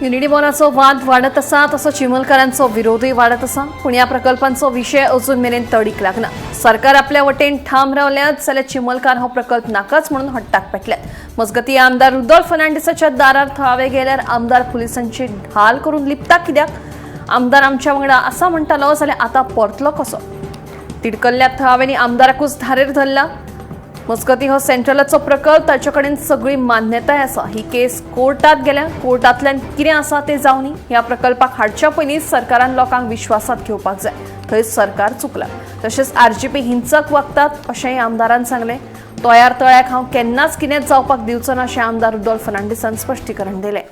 Unity मॉलाचो वाद वाडत आसा तसो चिमलकारांचो विरोधूय वाडत आसा, पूण ह्या प्रकल्पांचो विशय अजून मेरेन तडीक लागना। सरकार आपल्या वटेन ठाम रावल्यात जाल्यार चिमलकार हो प्रकल्प नाकाच म्हणून हट्टाक पेटल्यात। मजगती आमदार रुदोल्फ फर्नांडीसाच्या दारार थळावे गेल्यार आमदार पुलिसांची ढाल करून लिपता कित्याक? आमदार आमच्या वांगडा आसा म्हणटालो जाल्यार आतां परतलो कसो? तिडकल्ल्या थळाव्यांनी आमदाराकूच धारेर धरला। मजगती हो सेंट्रलाचो प्रकल्प, ताचे कडेन सगळी मान्यताय आसा। ही केस कोर्टात गेल्या, कोर्टांतल्यान कितें आसा तें जावनी। ह्या प्रकल्पाक हाडच्या पयलीं सरकारान लोकांक विश्वासात घेवपाक जाय, थंय सरकार चुकलां। तशेंच आरजीपी हिंसक वागतात अशेंय आमदारान सांगलें। तोयार तळ्याक हांव केन्नाच कितेंच जावपाक दिवचो ना अशें आमदार रुदोल्फ फर्नांडीसान स्पश्टीकरण दिलें।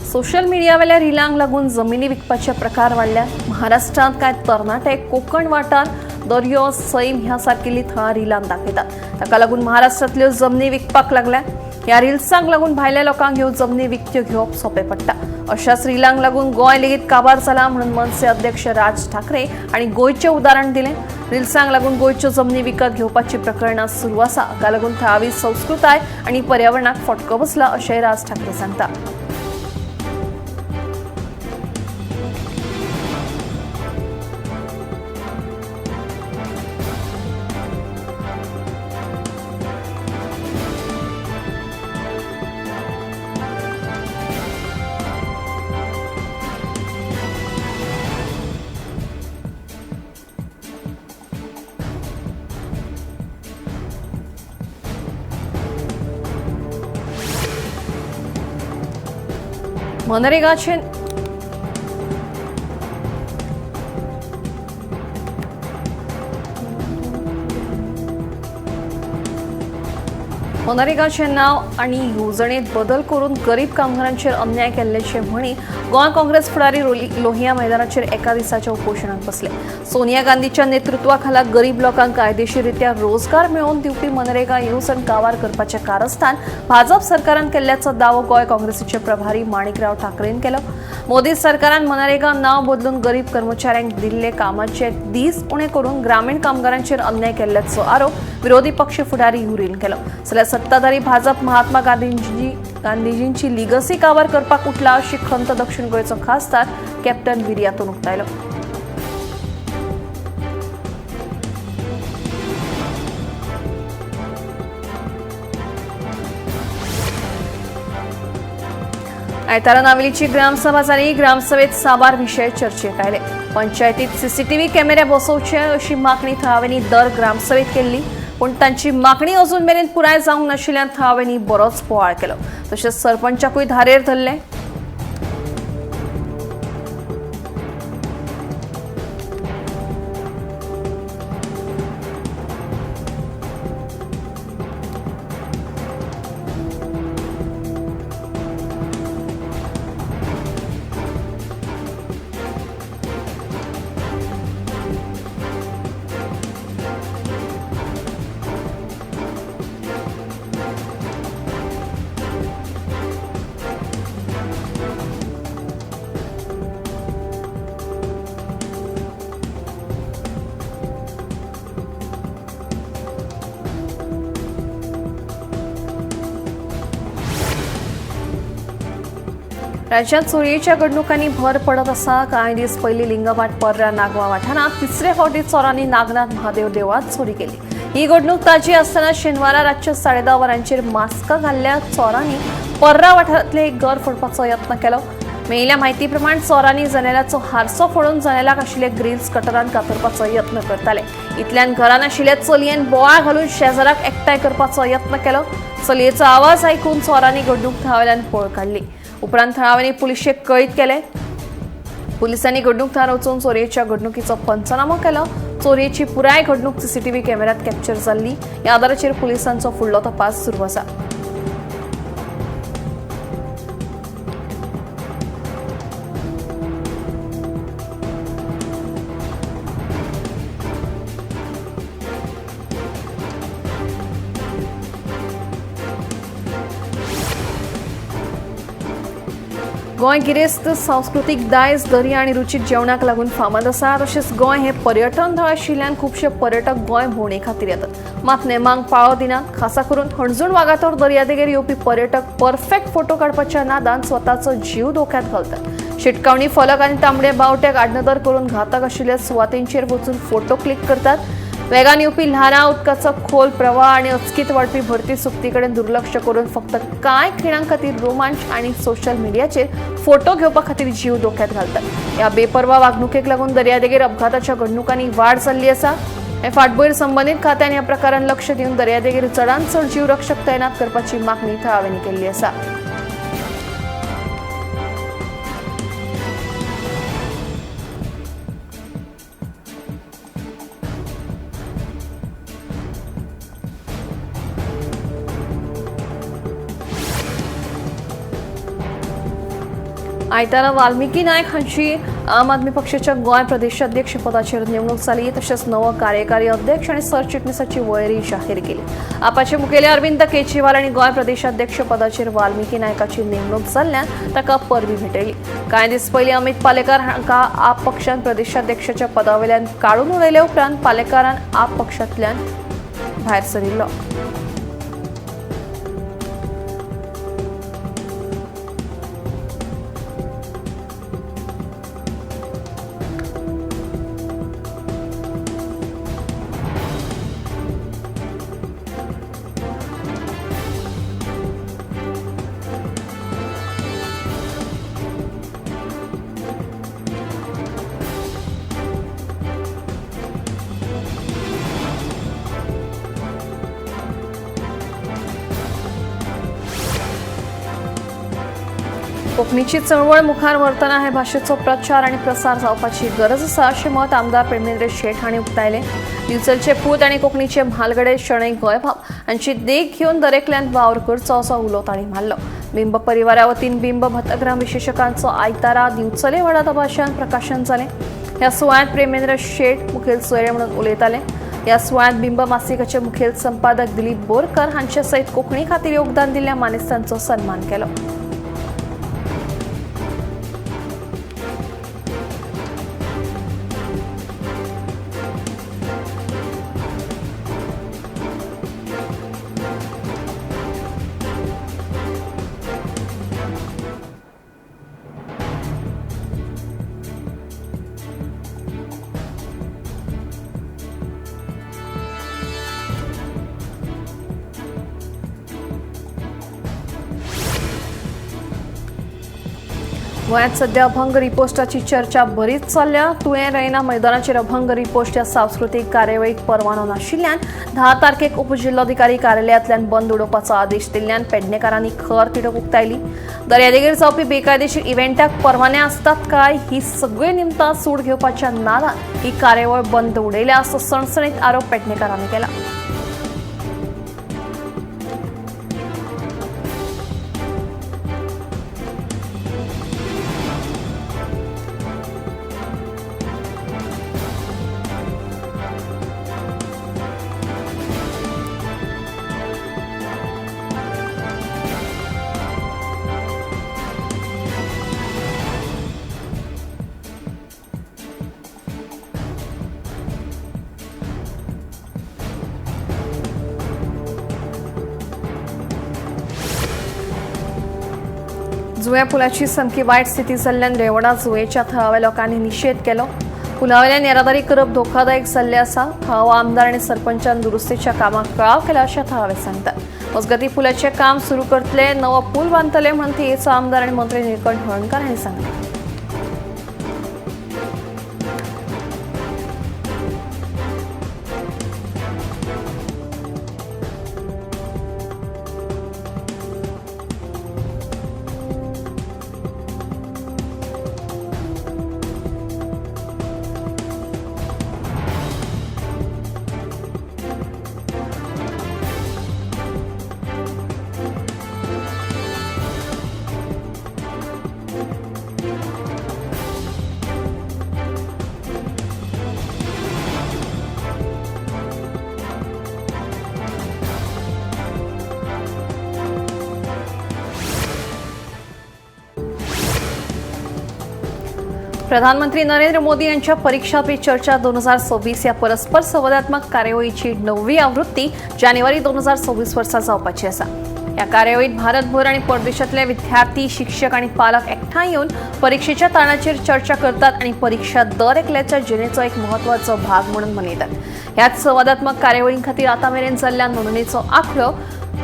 सोशल मिडियावेल्या रिलांक लागून जमिनी विकपाचे प्रकार वाडल्या। महाराष्ट्रांत कांय तरणाटे कोकण वाठार, दर्यो, सैम ह्या सारकिल्ली थळां रिलान दाखयतात। ताका लागून महाराष्ट्रांतल्यो जमनी विकपाक लागल्या। ह्या रिल्सांक लागून भायल्या लोकांक ह्यो जमनी विकत्यो घेवप सोंपें पडटा। अशाच रिलांक लागून गोंय लेगीत काबार जाला म्हणून मनसे अध्यक्ष राज ठाकरे हांणी गोंयचें उदाहरण दिलें। रिल्सांक लागून गोंयच्यो जमनी विकत घेवपाची प्रकरणां सुरू आसा। हाका लागून थळावी संस्कृताय आनी पर्यावरणाक फटको बसला अशेंय राज ठाकरे सांगता। मनरेगाचे मनरेगाचें नांव आनी येवजणेंत बदल करून गरीब कामगारांचेर अन्याय केल्ल्याचें म्हणी गोंय काँग्रेस फुडारी लोहिया मैदानाचेर एका दिसाच्या उपोशणाक बसले। सोनिया गांधीच्या नेतृत्वाखाला गरीब लोकांक कायदेशीररित्या रोजगार मेळोवन दिवपी मनरेगा येवजण कावार करपाचें कारस्थान भाजप सरकारान केल्ल्याचो दावो गोंय काँग्रेसीचे प्रभारी माणिकराव ठाकरेन केलो। मोदी सरकारान मनरेगा नांव बदलून गरीब कर्मचाऱ्यांक दिल्ले कामाचे दीस उणे करून ग्रामीण कामगारांचेर अन्याय केल्ल्याचो आरोप विरोधी पक्ष फुडारी युरीन केलो। जाल्यार सत्ताधारी भाजप महात्मा गांधीजींची लिगसी काबार करपाक उठला अशी खंत दक्षिण गोंयचो खासदार कॅप्टन विरियातून उक्तायलो। आयतारा नावेलीची ग्रामसभा जाली। ग्रामसभेत साबार विशय चर्चेक आयले। पंचायतीत सीसीटीव्ही कॅमेरे बसोवचे अशी मागणी थळाव्यांनी दर ग्रामसभेत केल्ली, पूण तांची मागणी अजून मेरेन पुराय जावंक नाशिल्ल्यान थळाव्यांनी बरोच बोवाळ केलो। तशेंच सरपंचाकूय धारेर धरले। राज्यात चोरयेच्या घडणुकांनी भर पडत आसा। कांय दीस पयलीं लिंगभाट पर्रा नागवा वाठारांत तिसरे फावटी चोरांनी नागनाथ महादेव देवळांत चोरी केली। ही घडणूक ताजी आसतना शेनवारा रातच्या 10:30 वरांचेर मास्क घाल्ल्या चोरांनी पर्रा वाठारांतलें एक घर फोडपाचो यत्न केलो। मेळिल्ल्या म्हायती प्रमाण चोरांनी जनेलाचो हारसो फोडून जनेलाक आशिल्ले ग्रिल्स कटरान कातरपाचो यत्न करताले। इतल्यान घरान आशिल्ल्या चलयेन बोवाळ घालून शेजाराक एकठांय करपाचो यत्न केलो। चलयेचो आवाज आयकून चोरांनी घडणूक थळावेल्यान पळ काडली। उपरांत थळाव्यांनी पुलिशेक कळीत केले। पुलिसांनी घडणूक थळार वचून चोरयेच्या घडणुकीचो पंचनामो केलो। चोरयेची पुराय घडणूक सीसीटीव्ही कॅमेऱ्यात कॅप्चर जाल्ली। ह्या आदाराचेर पुलिसांचो फुडलो तपास सुरू आसा। गोंय गिरेस्त सांस्कृतीक दायज, दर्या आनी रुचीक जेवणाक लागून फामाद आसा. तशेंच गोंय हे पर्यटन थळ आशिल्ल्यान खुबशे पर्यटक गोंय भोंवणे खातीर येतात, मात नेमांक पाळो दिनात. खासा करून हणजूण वागातोर दर्यादेगेर येवपी पर्यटक परफेक्ट फोटो काडपाच्या नादान स्वताचो जीव धोक्यात घालतात. शिटकावणी फलक आनी तांबडे बावट्याक आडनदर करून घातक आशिल्ल्या सुवातेंचेर वचून फोटो क्लिक करतात. वेगान येवपी ल्हारां, उदकाचो खोल प्रवाह आनी अचकीत वाडपी भरती सुकती कडेन दुर्लक्ष करून फक्त कांय खिणां खातीर रोमांच आनी सोशल मिडियाचेर फोटो घेवपा खातीर जीव धोक्यात घालतात. ह्या बेपर्वा वागणुकेक लागून दर्यादेगेर अपघाताच्या घडणुकांनी वाड जाल्ली आसा. हे फाटभूंयेर संबंदीत खात्यान ह्या प्रकारान लक्ष दिवन दर्यादेगेर चडांत चड जीवरक्षक तैनात करपाची मागणी थळाव्यांनी केल्ली आसा. आयतारा वाल्मिकी नायक हांची आम आदमी पक्षाच्या गोंय प्रदेशाध्यक्षपदाचेर नेमणूक जाली. तशेंच नवो कार्यकारी अध्यक्ष आनी सरचिटणीसाची वळेरी जाहीर केली. आपाचे मुखेली अरविंद केजरीवाल आनी गोंय प्रदेशाध्यक्षपदाचेर वाल्मिकी नायकाची नेमणूक जाल्ल्यान ताका परबी भेटयली. कांय दीस पयलीं अमित पालेकार हांकां आप पक्षान प्रदेशाध्यक्षाच्या पदावेल्यान काडून उडयले उपरांत पालेकारान आप पक्षांतल्यान भायर सरिल्लो. कोंकणीची चळवळ मुखार व्हरतना हे भाशेचो प्रचार आनी प्रसार जावपाची गरज आसा अशें मत आमदार प्रेमेंद्र शेट हांणी उक्तायलें. दिवचलचे पूत आनी कोंकणीचे म्हालगडे शणै गोंयबाब हांची देख घेवन दरेकल्यान वावर करचो असो उलो तांणी मारलो. बिंब परिवारा वतीन बिंब भतग्राम विशेषकांचो आयतारा दिवचले व्हडा दबाज्यान प्रकाशन जालें. ह्या सुवाळ्यांत प्रेमेंद्र शेट मुखेल सोयरे म्हणून उलयताले. ह्या सुवाळ्यांत बिंब मासिकाचे मुखेल संपादक दिलीप बोरकर हांचे सयत कोंकणी खातीर योगदान दिल्ल्या मानेस्तांचो सन्मान केलो. गोंयांत सध्या अभंग रिपोस्टाची चर्चा बरीच चल्ल्या. तुयें रैना मैदानाचेर अभंग रिपोस्ट ह्या सांस्कृतीक कार्यावळीक परवानो नाशिल्ल्यान 10 तारखेक उपजिल्लोधिकारी कार्यालयांतल्यान बंद उडोवपाचो आदेश दिल्ल्यान पेडणेकारांनी खर तिडक उक्तायली. दर्यादेगेर जावपी बेकायदेशीर इव्हेंटाक परवाने आसतात काय ही सगळी निमतां सूड घेवपाच्या नादान ही कार्यावळ बंद उडयल्या असो सणसणीत आरोप पेडणेकारांनी केला. जुव्या पुलाची सामकी वायट स्थिती जाल्ल्यान रेवडा जुवेच्या थळाव्या लोकांनी निशेध केलो. पुलावेल्यान येरादारी करप धोकादायक जाल्लें आसा. थळावो आमदार आनी सरपंचान दुरुस्तीच्या कामाक कळाव केला अशें थळावे सांगतात. मजगतीं पुलाचें काम सुरू करतले, नवो पूल बांदतले म्हणून थियेचो आमदार आनी मंत्री निळकंठ हळर्णकार हांणी सांगलें. प्रधानमंत्री नरेंद्र मोदी यांच्या परीक्षा पे चर्चा 2026 या परस्पर संवादात्मक कार्यावळीची 9वी आवृत्ती जानेवारी 2026 वर्सा जावपाची आसा. या कार्यावळीत भारतभर आणि परदेशातले विद्यार्थी, शिक्षक आणि पालक एकठांय येवन परीक्षेच्या ताणाचेर चर्चा करतात आणि परीक्षा दर एकल्याच्या जिणेचो एक महत्वाचो भाग म्हणून मनयतात. ह्याच संवादात्मक कार्यावळीं खातीर आतां मेरेन जाल्ल्या नोंदणीचो आंकडो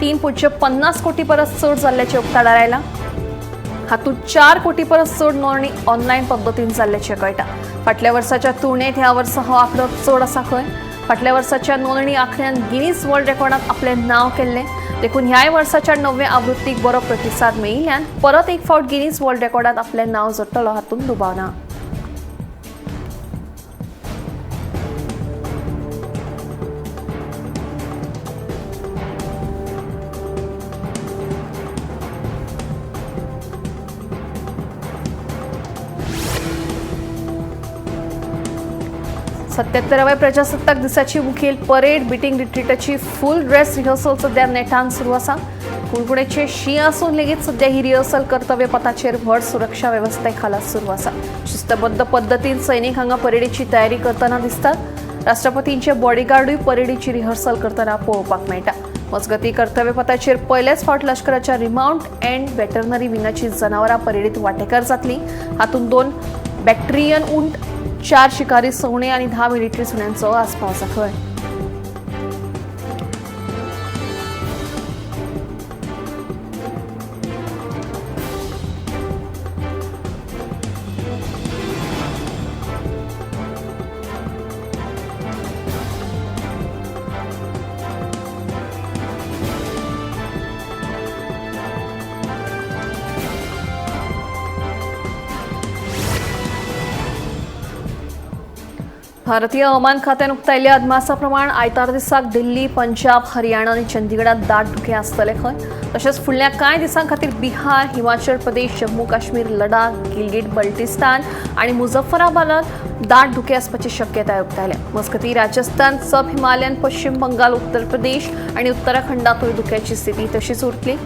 3.50 कोटी परस चड जाल्ल्याचें उक्ताडार आयलां. हातूंत 4 कोटी परस चड नोंदणी ऑनलायन पद्दतीन जाल्ल्याचें कळटा. फाटल्या वर्साच्या तुळनेत ह्या वर्सा हो आंकडो चड आसा खंय. फाटल्या वर्साच्या नोंदणी आंकड्यान गिनीज वर्ल्ड रेकॉर्डांत आपलें नांव केल्लें. देखून ह्याय वर्साच्या 9व्या आवृत्तीक बरो प्रतिसाद मेळिल्ल्यान परत एक फावट गिनीज वर्ल्ड रेकॉर्डांत आपलें नांव जोडटलो हातूंत दुबाव ना. 77व्या प्रजासत्ताक दिसाची मुखेल परेड बिटींग रिट्रीटाची फुल ड्रेस रिहर्सल सध्या नेटान सुरू आसा. कुणकुणेचे शीं आसून लेगीत सध्या ही रिहर्सल कर्तव्य पथाचेर व्हड सुरक्षा वेवस्थे खाला सुरू आसा. शिस्तबद्ध पद्दतीन सैनिक हांगा परेडीची तयारी करतना दिसतात. राष्ट्रपतींचे बॉडीगार्डूय परेडीची रिहर्सल करतना पळोवपाक मेळटा. मजगती कर्तव्य पथाचेर पयलेच फावट लष्कराच्या रिमाउंट अँड वेटरनरी विंगाची जनावरां परेडीत वांटेकार जातली. हातूंत 2 बॅक्ट्रियन उंट, 4 शिकारी सवणे आणि 10 मिलिटरी सुण्यांचो आस्पाव आसा खंय. भारतीय हवामान खात्यान उक्तायल्ल्या अदमासा प्रमाण आयतार दिसाक दिल्ली, पंजाब, हरियाणा आनी चंदीगडात दाट धुकें आसतलें खंय. तशेंच फुडल्या कांय दिसां खातीर बिहार, हिमाचल प्रदेश, जम्मू काश्मीर, लडाख, गिलगिट बल्टिस्तान आनी मुझफ्फराबादात दाट धुकें आसपाची शक्यताय उक्तायल्या. मजगतीं राजस्थान, सब हिमालयन, पश्चिम बंगाल, उत्तर प्रदेश आनी उत्तराखंडातूय धुक्याची स्थिती तशीच उरतली.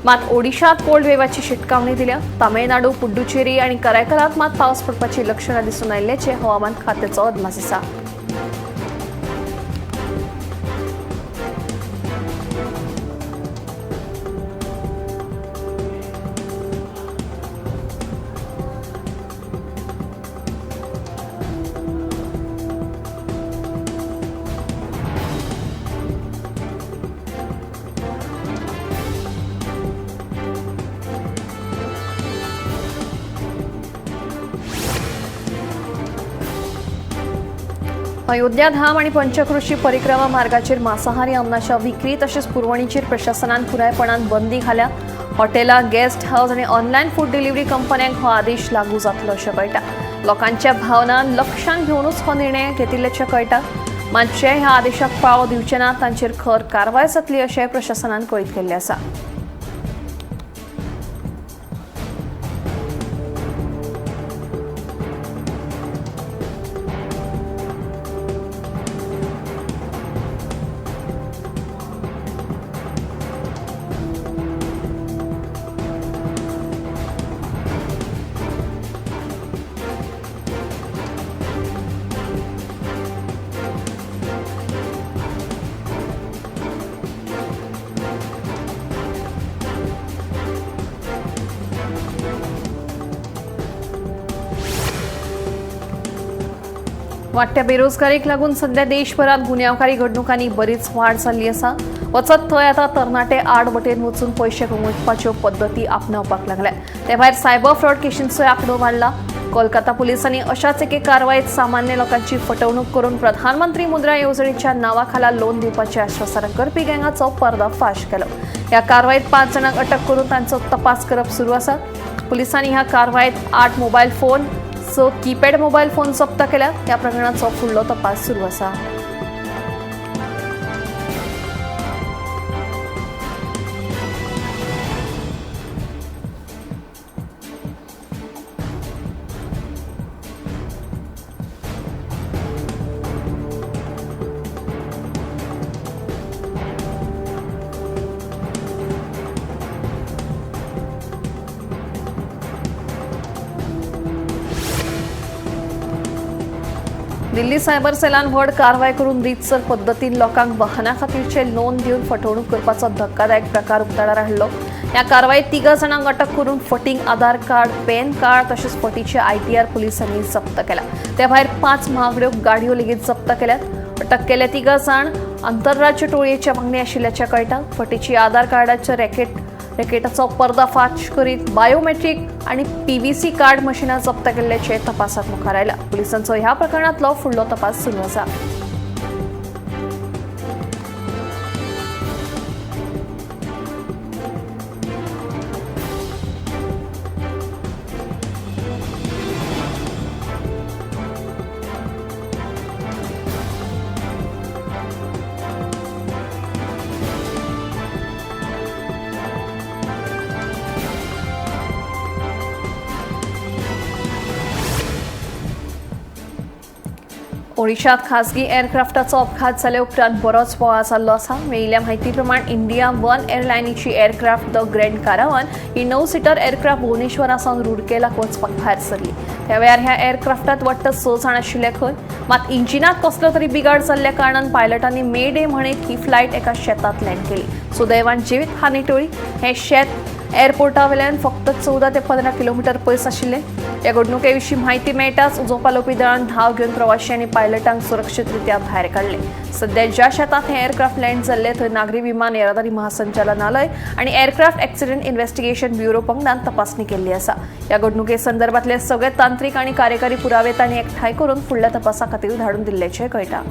मात ओडिशात कोल्ड वेवाची शिटकावणी दिल्या. तामिळनाडू, पुडुचेरी आनी करायकलांत मात पावस पडपाची लक्षणां दिसून आयिल्ल्याचें हवामान खात्याचो अदमास आसा. अयोध्या धाम आणि पंचकृषी परिक्रमा मार्गाचेर मांसाहारी अन्नाच्या विक्री तशेंच पुरवणीचेर प्रशासनान पुरायपणान बंदी घाल्या. हॉटेलां, गेस्ट हावस आनी ऑनलायन फूड डिलिव्हरी कंपन्यांक हो आदेश लागू जातलो अशें कळटा. लोकांच्या भावना लक्षांत घेवनूच हो निर्णय घेतिल्ल्याचें कळटा. मातशें ह्या आदेशाक पाळो दिवचे ना तांचेर खर कारवाय जातली अशें प्रशासनान कळीत केल्लें आसा. वाडट्या बेरोजगारीक लागून सध्या देशभरात गुन्यांवकारी घडणुकांनी बरीच वाड जाल्ली आसा. वचत थंय आतां तरणाटे आड वटेन वचून पयशे कमोवपाच्यो पद्दती आपणावपाक लागल्या. ते भायर सायबर फ्रॉड केशींचोय आंकडो वाडला. कोलकाता पुलिसांनी अशाच एके कारवायेत सामान्य लोकांची फटवणूक करून प्रधानमंत्री मुद्रा येवजणेच्या नांवाखाला लोन दिवपाचें आश्वासन करपी गँगाचो पर्दाफाश केलो. ह्या कारवायेत 5 जाणांक अटक करून तांचो तपास करप सुरू आसा. पुलिसांनी ह्या कारवायेत 8 mobile phone, 6 keypad mobile phone जप्त केल्या. ह्या प्रकरणाचो फुडलो तपास सुरू आसा. दिल्ली सायबर सेलान व्हड कारवाय करून रीतसर पद्दतीन लोकांक वाहना खातीरचे लोन दिवन फटवणूक करपाचो धक्कादायक प्रकार उक्ताडार हाडलो। ह्या कारवायेत 3 जाणांक अटक करून फटींग आधार कार्ड, पॅन कार्ड तशेंच फटीचे आयटीआर पुलिसांनी जप्त केला। त्या भायर 5 महागड्यो गाडयो लेगीत जप्त केल्यात। अटक केल्या 3 जाण आंतरराज्य टोळयेच्या वांगडी आशिल्ल्याचें कळटा। फटीची आधार कार्डाच्या रॅकेटाचो पर्दाफाश करीत बायोमेट्रीक आणि पीव्हीसी कार्ड मशिनां जप्त केल्ल्याचें तपासात मुखार आयलां। पुलिसांचो ह्या प्रकरणांतलो फुडलो तपास सुरू आसा। ओडिशात खासगी एअरक्राफ्टाचो अपघात जाले उपरांत बरोच बोवाळ जाल्लो आसा। मेळिल्ल्या म्हायती प्रमाण इंडिया वन एअरलायनीची aircraft the grand caravan he 9 seater aircraft भुवनेश्वरा सावन रुरकेलाक वचपाक भायर सरली। त्या वेळार ह्या एअरक्राफ्टात वट्ट 6 जाण आशिल्ले खंय, मात इंजिनाक कसलो तरी बिगाड जाल्ल्या कारणान पायलटांनी मे डे म्हणीत ही फ्लायट एका शेतांत लँड केली। सुदैवान जिवीत हानी टळ्ळी। हें शेत एअरपोर्टा वयल्यान फक्त 14 ते 15 किलोमिटर पयस आशिल्लें। ह्या घडणुके विशीं म्हायती मेळटाच उजो पालोवपी दळान धांव घेवन प्रवाशी आनी पायलटांक सुरक्षीतरित्या भायर काडले। सध्या ज्या शेतांत हें एअरक्राफ्ट लँड जाल्लें थंय नागरी विमान येरादारी महासंचालनालय आनी एअरक्राफ्ट एक्सिडंट इन्व्हेस्टिगेशन ब्युरो पंगडान तपासणी केल्ली आसा। ह्या घडणुके संदर्भातले सगळे तांत्रिक आनी कार्यकारी पुरावे तांणी एकठांय करून फुडल्या तपासा खातीर धाडून दिल्ल्याचें कळटा।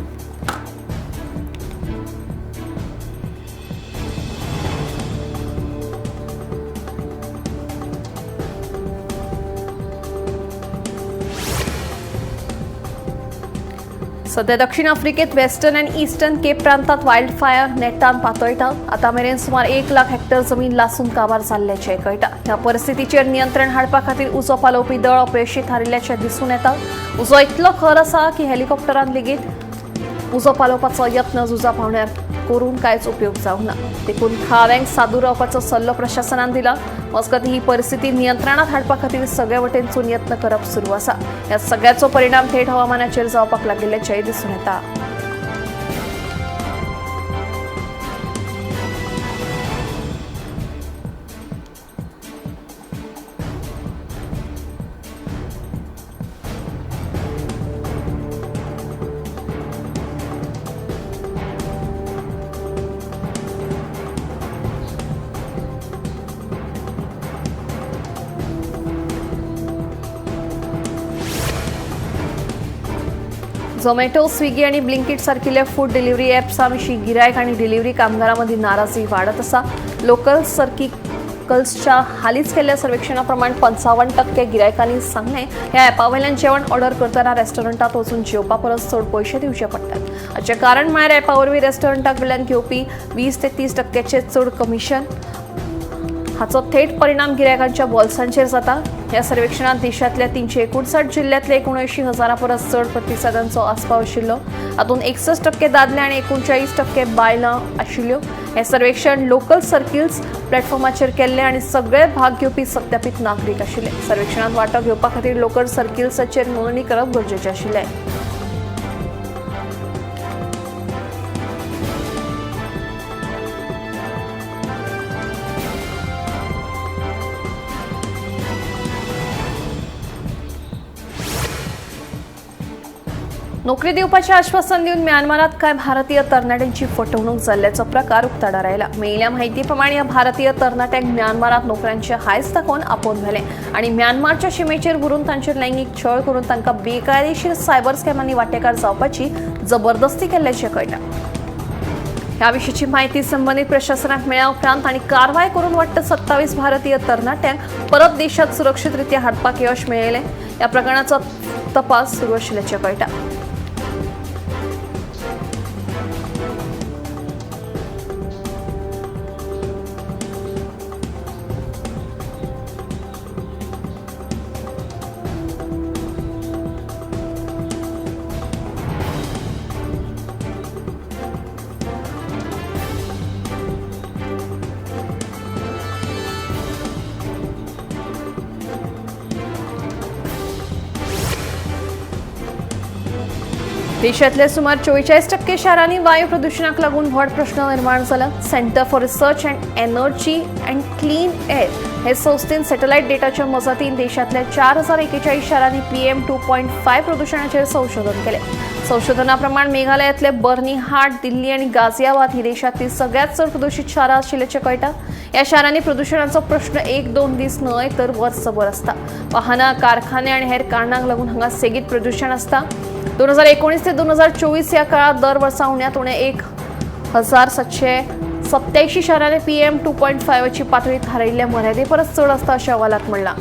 सध्या दक्षिण आफ्रिकेत वेस्टर्न आनी ईस्टर्न केप प्रांतात वायल्ड फायर नेटान पातळटा। आतां मेरेन सुमार 1 लाख हेक्टर जमीन लासून काबार जाल्ल्याचें कळटा। ह्या परिस्थितीचेर नियंत्रण हाडपा खातीर उजो पालोवपी दळ अपेशी थारिल्ल्याचें दिसून येता। उजो इतलो खर आसा की हेलिकॉप्टरान लेगीत उजो पालोवपाचो यत्न झुजा पावण्यार करून कांयच उपयोग जावंक ना। देखून थळाव्यांक सादूर रावपाचो सल्लो प्रशासनान दिला। मजगतीं ही परिस्थिती नियंत्रणात हाडपा खातीर सगळे वटेनसून यत्न करप सुरू आसा। ह्या सगळ्याचो परिणाम थेट हवामानाचेर जावपाक लागिल्ल्याचेंय दिसून येता। झोमॅटो, स्विगी आणि ब्लिंकिट सारकिल्ल्या फूड डिलिव्हरी ॲप्सां विशीं गिरायक आणि डिलिव्हरी कामगारां मदीं नाराजी वाडत आसा। लोकल सर्किकल्सच्या हालींच केल्ल्या सर्वेक्षणा प्रमाण 55% गिरायकांनी सांगलें ह्या ॲपा वयल्यान जेवण ऑर्डर करतना रेस्टॉरंटात वचून जेवपा परस चड पयशे दिवचे पडटात। हाचें कारण म्हळ्यार ॲपा वरवीं रेस्टॉरंटा कडल्यान घेवपी 20 ते 30% चड कमिशन। हाचो थेट परिणाम गिरायकांच्या बोल्सांचेर जाता। ह्या सर्वेक्षणांत देशांतल्या 359 जिल्ल्यांतल्या 79,000 परस चड प्रतिसादांचो आस्पाव आशिल्लो। हातूंत 61% दादले आनी 39% बायलां आशिल्ल्यो। हें सर्वेक्षण लोकल सर्किल्स प्लॅटफॉर्माचेर केल्लें आनी सगळे भाग घेवपी सत्यापीत नागरीक आशिल्ले। सर्वेक्षणांत वांटो घेवपा खातीर लोकल सर्किल्साचेर नोंदणी करप गरजेचें आशिल्लें। नोकरी दिवपाचें आश्वासन दिवन म्यानमारात कांय भारतीय तरणाट्यांची फटवणूक जाल्ल्याचो प्रकार उक्ताडार आयला। मेळिल्ल्या म्हायती प्रमाण ह्या भारतीय तरणाट्यांक म्यानमारात नोकऱ्यांचे हायस दाखोवन आपोवन व्हेले आनी म्यानमारच्या शिमेचेर व्हरून तांचेर लैंगीक छळ करून तांकां बेकायदेशीर सायबर स्कॅमांनी वांटेकार जावपाची जबरदस्ती केल्ल्याचें कळटा। ह्या विशींची म्हायती संबंदीत प्रशासनाक मेळ्ळ्या उपरांत तांणी कारवाय करून वट्ट 27 भारतीय तरणाट्यांक परत देशांत सुरक्षीतरित्या हाडपाक यश मेळयलें। ह्या प्रकरणाचो तपास सुरू आशिल्ल्याचें कळटा। देशांतल्या सुमार 44% शारांनी वायू प्रदुशणाक लागून व्हड प्रश्न निर्माण जाला. Centre for research and energy and clean air हे संस्थेन सॅटेलायट डेटाच्या मजतीन देशांतल्या 4041 शारांनी PM 2.5 प्रदुशणाचेर संशोधन केलें. संशोधनाप्रमाण मेघालयांतले बर्नीहाट, दिल्ली आनी गाझियाबाद ही देशांतली सगळ्यात चड प्रदूशीत शारां आशिल्ल्याचें कळटा. ह्या शारांनी प्रदुशणाचो प्रश्न 1-2 दीस न्हय तर वर्सभर आसता. वाहनां, कारखाने आनी हेर कारणांक लागून हांगा सेगीत प्रदूशण आसता. 2019 ते 2024 ह्या काळात दर वर्सा उण्यात उणे 1787 शारांनी PM 2.5 पातळी थारायिल्ल्या मर्यादे परस चड आसता अशें अहवालांत म्हणलां.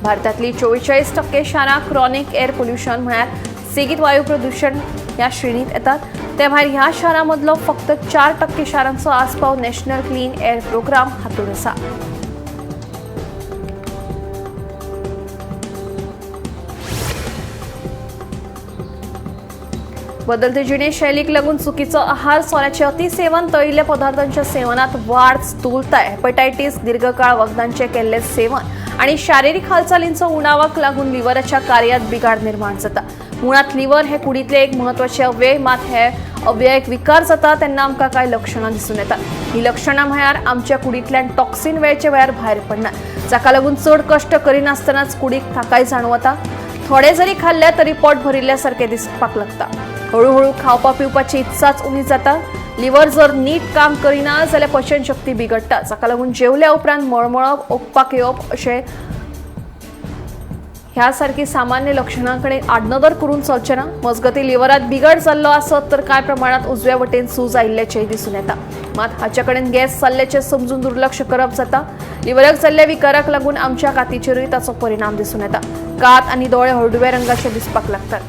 भारतांतली 44% शारां क्रॉनिक एअर पोल्युशन म्हळ्यार सेगीत वायू प्रदूशण ह्या श्रेणीत येतात. ते भायर ह्या शारां मदलो फक्त 4% शारांचो आस्पाव नॅशनल क्लीन एअर प्रोग्राम हातूंत आसा. बदलते जिणेशैलीक लागून चुकीचो आहार, सोऱ्याचे अतिसेवन, तळिल्ल्या पदार्थांच्या सेवनात वाड, स्थूलताय, हेपॅटायटीस, दीर्घकाळ वखदांचे केल्ले सेवन आणि शारीरिक हालचालींचो उणावाक लागून लिव्हराच्या कार्यात बिघाड निर्माण जाता. मुळात लिव्हर हे कुडीतले एक महत्वाचे अवयव, मात हे अवयव विकार जाता तेन्ना आमकां कांय लक्षणां दिसून येतात. ही लक्षणां म्हळ्यार आमच्या कुडींतल्यान टॉक्सिन वेळचे वेळार भायर पडना, जाका लागून चड कश्ट करिनासतनाच कुडीक थाकाय जाणवता. थोडे जरी खाल्ले तरी पोट भरिल्ल्या सारकें दिसपाक लागता. हळूहळू खावपा पिवपाची इत्साच उणी जाता. लिव्हर जर नीट काम करिना जाल्यार पचन शक्ती बिगडटा, जाका लागून जेवल्या उपरांत मळमळप, ओकपाक येवप अशें ह्या सारकी सामान्य लक्षणां कडेन आडनदर करून चलचें ना. मजगतीं लिव्हरात बिगड जाल्लो आसत तर कांय प्रमाणांत उजव्या वटेन सूज आयिल्ल्याचेंय दिसून येता. मात हाचे कडेन गॅस जाल्ल्याचें समजून दुर्लक्ष करप जाता. लिव्हराक जाल्ल्या विकाराक लागून आमच्या कातीचेरूय ताचो परिणाम दिसून येता. कात आनी दोळे हळडुव्या रंगाचे दिसपाक लागतात.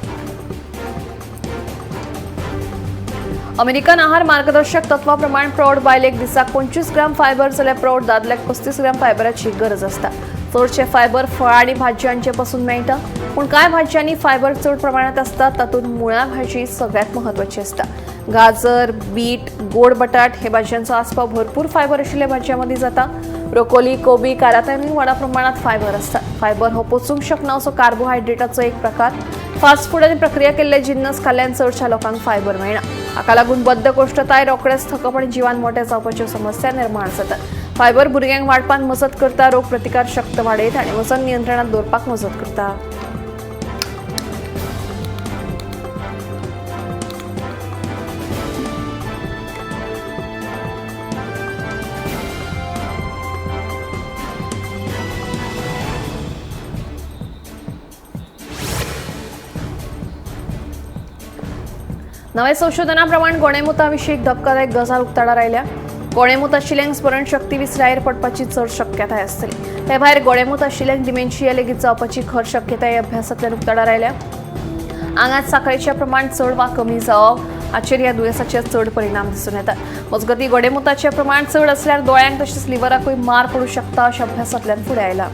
अमेरिकन आहार मार्गदर्शक तत्वाप्रमाण प्रौढ बायलेक दिसाक 25 ग्राम फायबर जाल्यार प्रौढ दादल्याक 35 ग्राम फायबराची गरज आसता. चडशे फायबर फळां आनी भाजयांचे पसून मेळटा, पूण कांय भाजयांनी फायबर चड प्रमाणांत आसता. तातूंत मुळा भाजी सगळ्यात म्हत्वाची आसता. गाजर, बीट, गोड बटाट हे भाजयांचो आस्पाव भरपूर फायबर आशिल्ल्या भाजयां मदीं जाता. ब्रोकोली, कोबी, कारात्यांनी व्हडा प्रमाणांत फायबर आसता. फायबर हो पचूंक शकना असो कार्बोहायड्रेटाचो एक प्रकार. फास्ट फूड आनी प्रक्रिया केल्ले जिन्नस खाल्ल्यान चडशा लोकांक फायबर मेळना. हाका लागून बद्धकोष्ठताय, रोखडेच थकप आनी जिवान मोटे जावपाच्यो समस्या निर्माण जातात. फायबर भुरग्यांक वाडपाक मजत करता, रोग प्रतिकार शक्त वाडयता आनी वजन नियंत्रणात दवरपाक मजत करता. नव्या संशोधनाप्रमाण गोणेमुताविशीं एक धपकादायक गजाल उक्ताडार आयल्या. गोणेमूत आशिल्ल्यांक स्मरणशक्ती विसरायेर पडपाची चड शक्यताय आसतली. ते भायर गोणेमूत आशिल्ल्यांक डिमेन्शिया लेगीत जावपाची खर शक्यताय अभ्यासांतल्यान उक्ताडार आयल्या. आंगात साखरेचें प्रमाण चड वा कमी जावप हाचेर ह्या दुयेंसाचे चड परिणाम दिसून येतात. मजगतीं गोडेमुताचें प्रमाण चड आसल्यार दोळ्यांक तशेंच लिव्हराकूय मार पडूंक शकता अशें अभ्यासांतल्यान फुडें आयलां.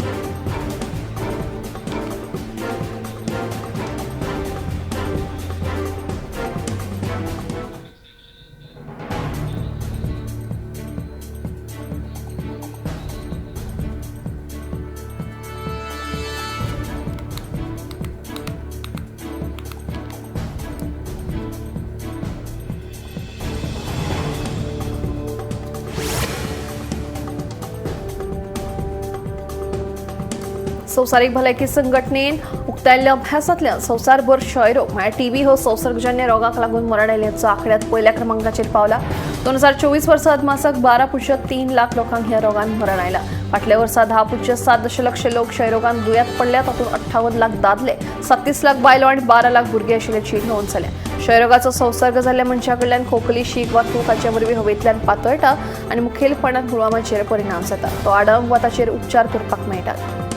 संवसारीक भलायकी संघटनेन उक्तायल्ल्या अभ्यासांतल्यान संवसारभर क्षयरोग म्हळ्यार टीबी हो संसर्गजन्य रोगाक लागून मरण आयिल्ल्याचो आंकड्यांत पयल्या क्रमांकाचेर पावला. 2024 वर्सा अदमासाक 12.3 लाख लोकांक ह्या रोगान मरण आयला. फाटल्या वर्सा 10.7 दशलक्ष लोक क्षयरोगान दुयेंत पडल्या. तातूंत 58 लाख दादले, 37 लाख बायलो आनी 12 लाख भुरगीं आशिल्ल्याची नोंद जाल्या. क्षयरोगाचो संसर्ग जाल्ल्या मनशा कडल्यान खोकली, शीक वा थूक हाचे वरवीं हवेंतल्यान पातळटा आनी मुखेलपणान हुळवामाचेर परिणाम जाता. तो आडावंक वा ताचेर उपचार करपाक मेळटात.